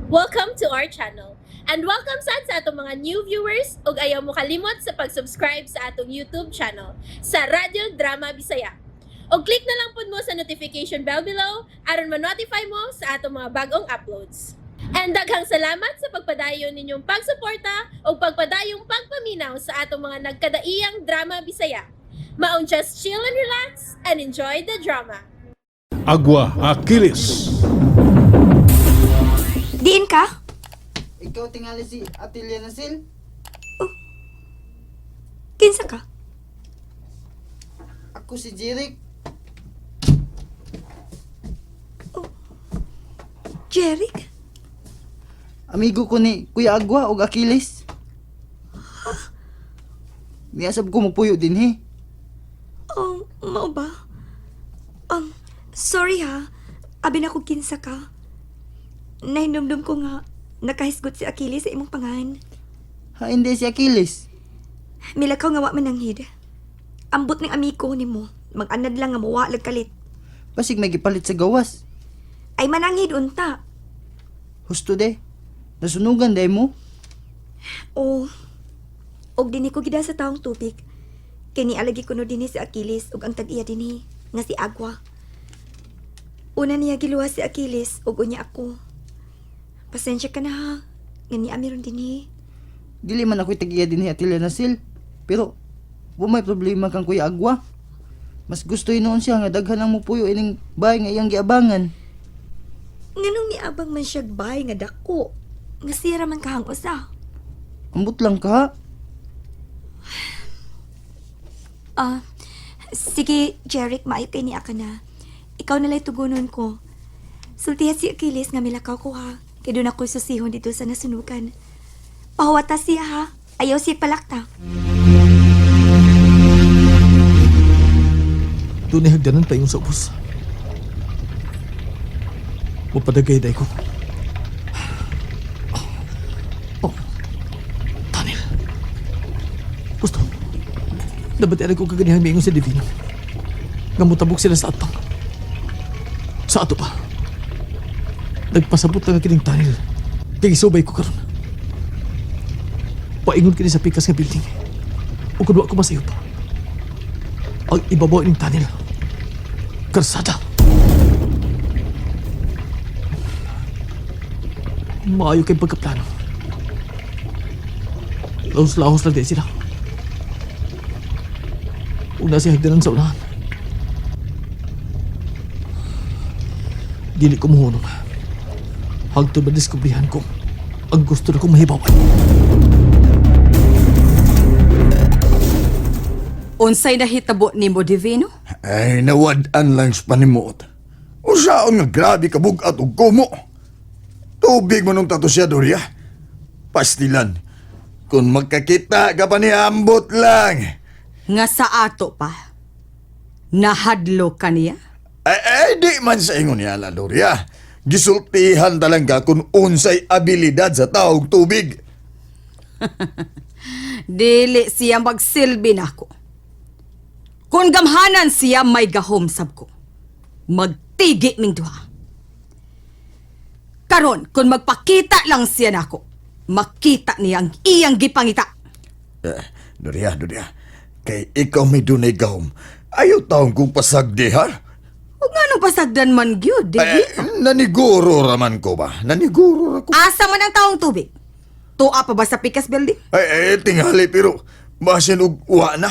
Welcome to our channel. And welcome sad sa atong mga new viewers ug ayaw mo kalimot sa pag-subscribe sa atong YouTube channel sa Radyo Drama Bisaya. Og click na lang pud mo sa notification bell below aron ma-notify mo sa atong mga bagong uploads. And daghang salamat sa pagpadayon ninyong pagsuporta ug pagpadayong pagpaminaw sa atong mga nagkadaiyang drama Bisaya. Maong just chill and relax and enjoy the drama. Agua Achilles. Diin ka? Ikaw tingali si Atilia Nasil? Kinsa ka? Ako si Jeric. Jeric? Amigo ko ni Kuya Agwa og Achilles. Niasab ko magpuyo din he. Oh, mao ba? Sorry ha. Abi na ko kinsa ka. Nahinumdum ko nga nakahisgot si Achilles sa imong pangan. Ha, hindi si Achilles. Milakaw nga wa mananghid. Ambot ng amigo nimo, mag-anad lang nga muwa lag kalit. Basig may gipalit sa gawas. Ay mananghid unta. Husto de. Nasunugan day mo. O, og dinhi ko gida sa taong tubig. Kini alagi kuno dinhi si Achilles ug ang tag-iya dinhi nga si Agwa. Una niya giluwas si Achilles ug unya ako. Pasensya ka na ha. Nga ni amiron dinhi. Dili man ako'y tagiya din ni Atilia Nasil. Pero, wa may problema kang Kuya Agwa. Mas gusto noon siya nga daghan ang mupuyo ining bahay nga iyang giabangan. Nganong niabang man siya bay nga dako. Nga sira man kahang usa. Ambot lang ka ha. Ah, sige, Jeric, maayo kay niya ka na. Ikaw na lay tugunon ko. Sultihan si Achilles nga milakaw ko ha. Kay doon ako susihon dito sa nasunugan. Pahuwata siya ha. Ayaw siya palakta. Doon ay hagdanan pa yung sa ubos. Mapadagay day ko. Oh, Tanil. Gusto. Dapat ko kaganihan miingon sa Divino. Nga mutabok sila sa atpang. Sa ato pa. Nagpasabot lang ang kining tanil. Kay gisubay ko karon. Paingon kini sa pikas nga building. O kun wa ko masayop. Ang ibabaw ning tanil. Karsada. Maayo kay pagkaplano. Lahos-lahos lang din sila. Una si hagdanan sa unahan. Dili ko muhunong. Hangtod madiskubrihan ko ang gusto na kong mahibawan. Unsay nahitabo nimo Divino? Ay, nawad-an lang sa panimuot. Usaon nga grabe kabugat og kumo. Tubig mo nung tato siya, Doria. Pastilan. Kung magkakita ka pa ni ambot lang. Nga sa ato pa. Nahadlo ka niya? Ay, ay di man sa ingon niya, la, Doria. Gisultihan talaga kung unsay abilidad sa taog tubig. Dili siya magsilbi nako. Kung gamhanan siya may gahom sab ko. Magtigi ming duha. Karon kung magpakita lang siya nako, makita niya ang iyang gipangita. Eh, Doria, Doria. Kay ikaw may dunay gahom. Ayaw taong kong pasagdi, ha? Ug nganong pasagdan man gyud, Eh, Divino? naniguro raman ko ba? Naniguro ra ko. Asa man ang taong tubig? Tuwa pa ba sa Pikas Building? Ay, ay, tingali, pero basin og wa na.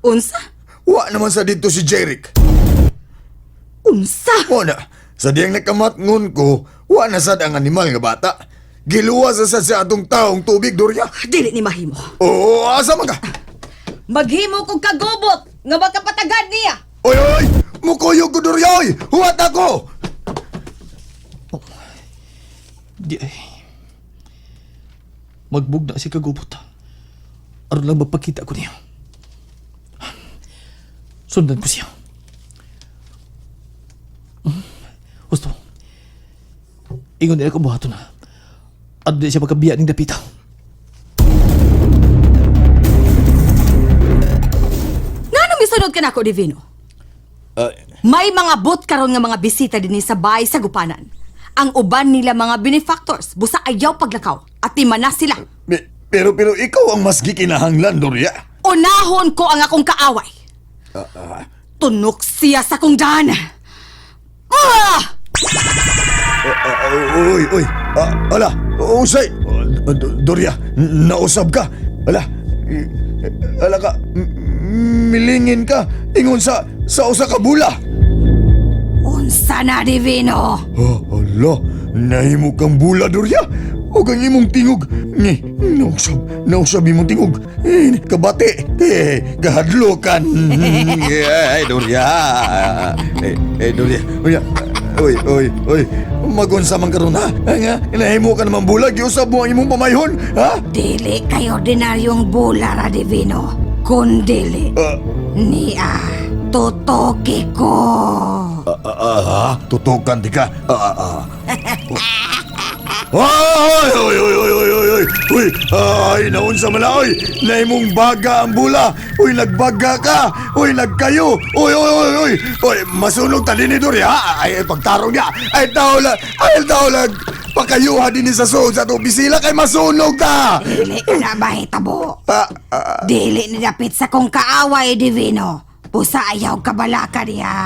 Unsa? Wa naman sa dito si Jeric. Unsa? Wa na. Sa diyang nakamatngon ko, wa na sad ang animal nga bata. Giluwas sa sad sa atong taong tubig, Dorya. Dili ni mahimo. Oo, asa man ka? Maghimo kog kagubot nga makapatagad niya. Oy, oy! Mukuyog ko, Dorya, oy! Huwat ako! Di ay. Magbugna si kagubot. Aron lang mapakita ko niya. Sundan ko siya. Gusto. Ingon nila kong buhaton na. At di siya makabiya ning dapita. Ngano misunod ka nako, Divino? Ay, May mga bot karon nga mga bisita dinhi sa bahay sa gupanan. Ang uban nila mga benefactors, busa ayaw paglakaw. At na sila. Pero ikaw ang mas gikinahanglan, Doria. Unahon ko ang akong kaaway. Tunok siya sa kong daan. Ah! Uy, uy. Ala, usay. Doria, nausab ka. Ala, ala ka, milingin ka. Ingon sa usa ka bula. Unsa na, Divino? Oh, ala, nahimo kang bula, Doria. O ang imong tingog. Ni, nausab, nausab imong tingog. Eh, kabati, eh, kahadlokan. Ay, Doria. Eh, eh, Doria. Uy, uy, uy, uy. Magunsa man karon ha? Nga, nahimo ka naman bula, giusab mo ang imong pamayhon, ha? Dili kay ordinaryong bula ra, Divino. Kundili. Niya, tutuki ko. Tutukan di ka. Ay, oy, oy, oy, oy, oy, oy, uy, ay, naunsa man na, oy, naimong baga ang bula, uy, nagbaga ka, uy, nagkayo, uy, uy, uy, uy, uy, masunog ta din ni Doria, ay, ay, pagtarong niya, ay, tawlag, pakayuha din ni sa suod sa atong bisila kay masunog ta. Dili ka na mahitabo. Ah, Dili na dapit sa kong kaaway, Divino. Pusa ayaw kabalaka niya.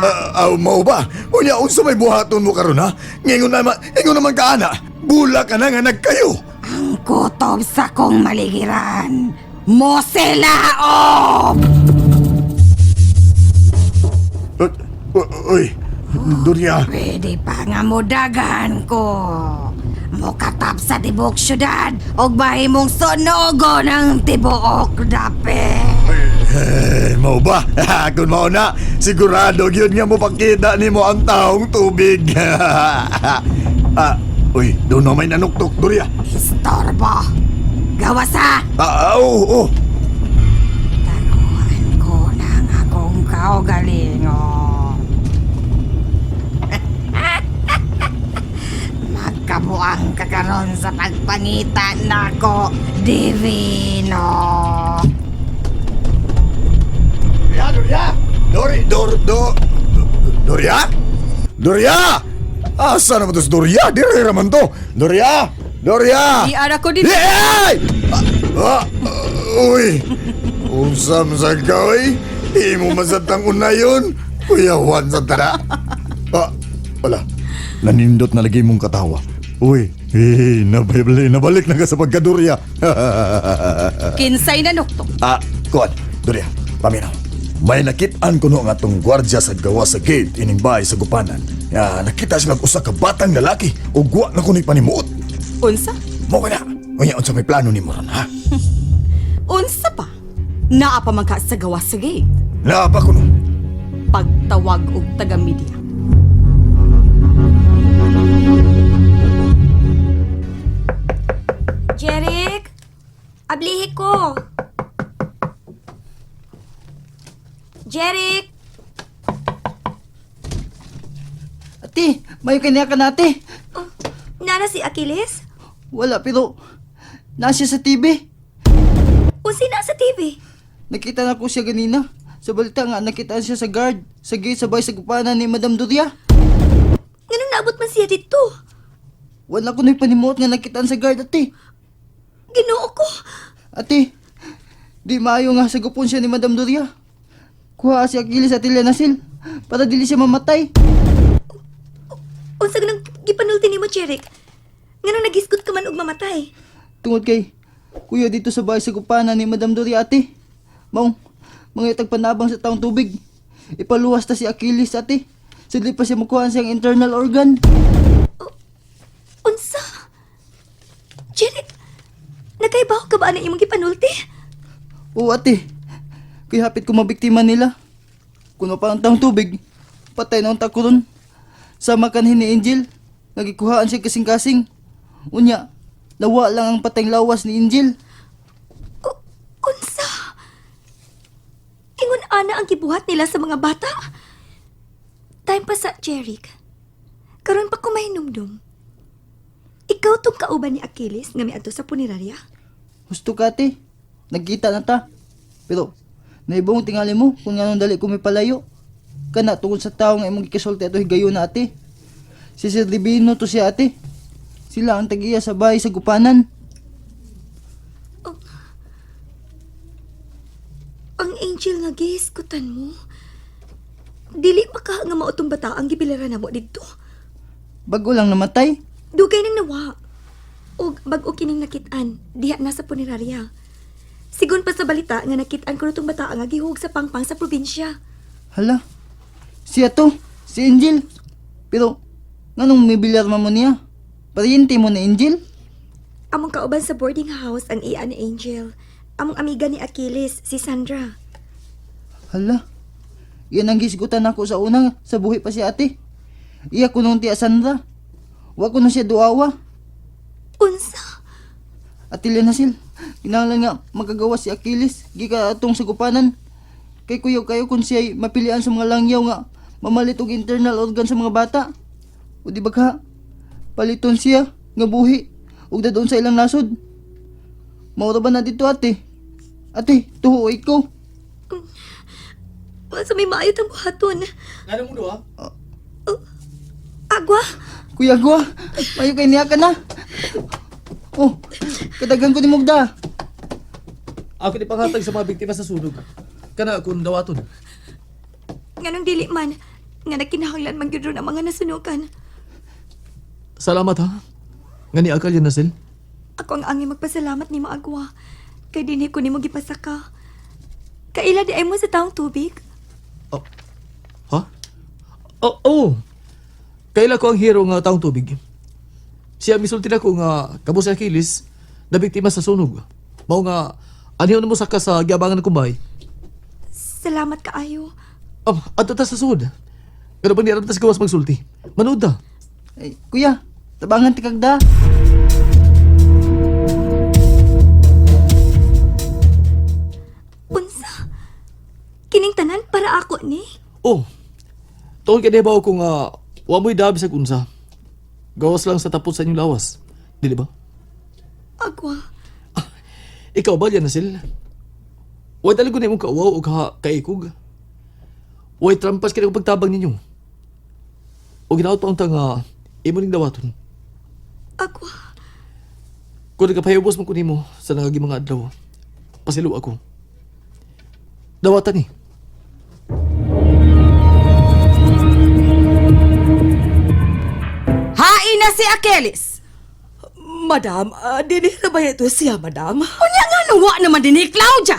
Mao ba? Unya, unsa may buhaton mo karon ha? Ngingon naman, ingon naman ka ana. Bula ka na nga nagkayo. Ang kutob sa kong maligiran. Moselaob! Uy, Doria. Pwede pa nga mudagan ko. Mukatap sa tibok syudad og mahimong sunogo ng tibuok dapit. Eh, mao ba? Kung mao na, sigurado yun nga mo pakita nimo ang taong tubig. Uy, doon na may nanuktok, Doria. Istorbo! Gawasa! Oo, oh. Taruan ko ng akong kaugalingon. Magkabuang ka karon sa pagpangita nako, Divino. Doria, Doria! Dori, Dor, Do, Doria? Doria! Asa naman to si Doria? Dire raman to. Doria! Doria! Di ara ko din. Ay! Uy! Unsam sa ka, oy! Imo masatang unayon! Uyawan sa tara! Wala. Nanindot na lagi mong katawa. Uy, eh, nabalik, nabalik na ka sa pagkadurya. Kinsay na nuktok. Kuan, Doria, paminaw. May nakitaan ko no nga atong gwardya sa gawa sa gate ining bahay sa gupanan. Ya, nakita sila usa ka batang lalaki ug wa na kuno'y panimuot. Unsa? Mo ka na. Unya unsa may plano nimo ron, ha? Unsa pa? Naa pa man ka sa gawas sa gate. Naa pa kuno. Pagtawag og taga-media. Jeric! Ablihi ko! Jeric! Ate, mayo kaniya ka na ate. Oh, nana si Achilles? Wala pero nasa siya sa TV. Unsi na sa TV? Nakita na ko siya ganina. Sa balita nga nakita siya sa guard sa gate sa bahay sa gupanan ni Madam Doria. Nganong naabot man siya dito? Wala ko na'y panimuot nga nakitaan sa guard ate. Ginoo ko! Ate, di maayo nga sagupon siya ni Madam Doria. Kuha si Achilles at Nasil para dili siya mamatay. Unsa ganang gipanulti nimo, Jeric? Nganong nagisgot ka man og mamatay? Tungod kay kuya dito sa bahay sa gupanan ni Madam Doria ate. Maong, mga itagpanabang sa taong tubig. Ipaluwas ta si Achilles ate. Sidli pa siya makuha siyang internal organ. Unsa? Jeric, nagkaibaw ka ba ang imong gipanulti? Oo ate, kaya hapit ko mabiktima nila. Kuno pa ang taong tubig, patay na ang takuron. Sama kanhin ni Angel, nagikuhaan siya kasing-kasing. Unya, lawa lang ang patayng lawas ni Angel. Unsa? Ingon ana ang gibuhat nila sa mga bata? Time pa sa Jeric. Karon pa ko mahinumdum. Ikaw tong kauban ni Achilles nga miadto sa punerarya? Husto ka ate, nagkita na ta. Pero, naibong tingali mo kung anong dali ko may palayo. Kana tungod sa tao nga imong gikisulti ato higayon na ate. Si Sir Divino to siya ate. Sila ang tag-iya sa bahay sa gupanan. Ang angel nga gihiskutan mo. Dili ba ka nga mautong bata ang gibilaran namo didto? Bago lang namatay. Dugay nang nawa. Og bag-o kining nakit-an diha na sa punerarya. Sigon pa sa balita nga nakit-an kuno tong bata nga gihug sa pangpang sa probinsya. Hala, siya to, si Angel. Pero, nganong may bilyar man mo niya? Paryente mo ni Angel? Among kauban sa boarding house ang iya ni Angel. Among amiga ni Achilles, si Sandra. Hala, yan ang gisgutan ako sa una, sa buhi pa si ate. Iya ko nung tiya Sandra. Wa ko nung siya duawa. Unsa? Ate Lenasil, kinahanglan nga magagawa si Achilles, gika atong sagupanan. Kay kuyaw kayo kung siya'y mapilian sa mga langyaw nga mamalit og internal organ sa mga bata. O di ba ka, paliton siya nga buhi ug dadon sa ilang nasod. Maura ba na dito ate? Ate, tuhuoy ko. Unsa may maayo tang buhaton? Ngano mo duha? Agwa! Kuya Gwa, mayo kay niya ka na. Oh, kadagan ko ni Mugda. Ako ni panghatag sa mga biktima sa sunog. Kana akong dawaton. Nganong dili man nga nagkinahanglan man gyud ron ang mga nasunukan. Salamat ha. Nga ni akal yan Nasel. Ako ang angay magpasalamat nimo Agwa. Kay dinhi ko nimo gipasaka. Kaila di ay mo sa taong tubig? Oh. Ha? Oh, oh. Kaila ko ang hero nga taong tubig. Siya misulti na ko nga kabo si Achilles na biktima sa sunog. Mao nga anhiyo na mo saka sa giabangan ng kumbay. Salamat kaayo. Oh, adto ta sa sud. Pero pag niaram ta sa gawas magsulti. Manood ta. Ay, kuya, tabangan ti kagda. Unsa? Kining tanan para ako ni? Oh. Tuon kay ba ko nga wa mo'y dabi sa kunsa. Gawas lang sa tapos sa inyong lawas. Dili ba? Agwa. Ikaw ba yan, Nasil? Huwag talaga na imong kauwaw o kaikog. Huwag trampas kaya pagtabang ninyo. O ginaot pa ang tanga, imo ning dawaton. Agwa. Kung nagkapahibos man ko nimo sa nangagi mga adlaw, pasilo ako. Dawatan ni. Hain na si Achilles. Madam, dinhi na ba ito siya, madam? Unya nga nuwa naman din ni Claudia.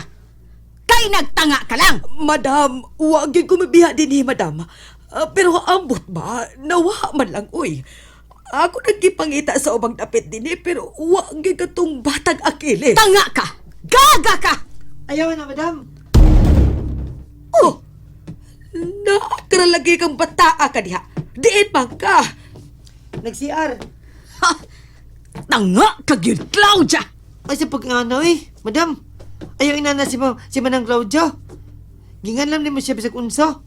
Kay nagtanga ka lang. Madam, wag gyud kumibiha dinhi, madam. Pero ambot ba, nawa man lang, uy. Ako nagkipangita sa ubang dapit dinhi, pero wa gyud katong batag Achilles. Tanga ka. Gaga ka. Ayaw na, madam. Oh! Naakara lagi kang bataa ka diha. Diin man ka. Nag-CR. Ha! Tanga ka gyud, Claudia. Ay, sa pag-ano eh. Madam, ayaw inana si, ma si Manang Claudia. Gingan lang nimo siya bisag unsa.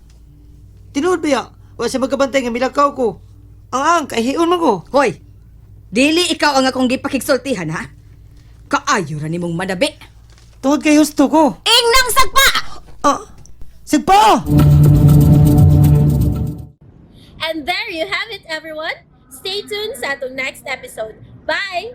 Tinuod ba ya? Wa siya magkabantay nga milakaw ko. Ang ang, kahiun man ko. Hoy. Dili ikaw ang akong gipakigsultihan ha. Kaayo ra nimong manabi. Tungod kay husto ko. Ingnang sagpa. Ah, sagpa! And there you have it, everyone. Stay tuned sa atong next episode. Bye!